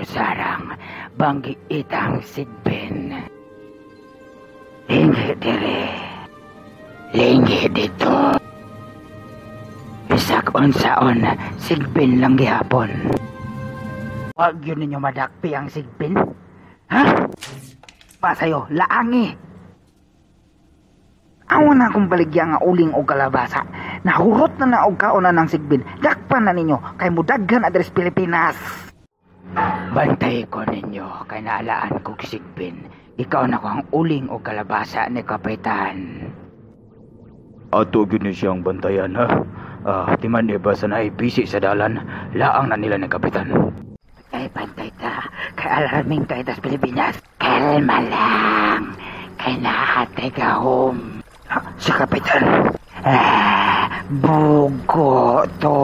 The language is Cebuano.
Sarang banggi itang sigbin. Linggi dire. Linggi dito. Bisag unsaon, sigbin lang gihapon. Wag yun ninyo madakpi ang sigbin? Ha? Pasayo, laangi. Awa na akong baligya nga uling og kalabasa. Nahurot na na og kaonan ng sigbin. Dakpan na ninyo kay mudaghan adres Pilipinas. Bantay ko ninyo kay naalaan kog sigbin. Ikaw na ko ang uling og kalabasa ni Kapitan. Ato gyud ni siyang bantayan, ha. Ah, di man iba sa naay busy sa dalan, laang na nila ni Kapitan. Kay bantay ta, kay alarming kay tas Pilipinas. Kalma lang, kay naatay gahom. Ha, si Kapitan. Ah, bugo to.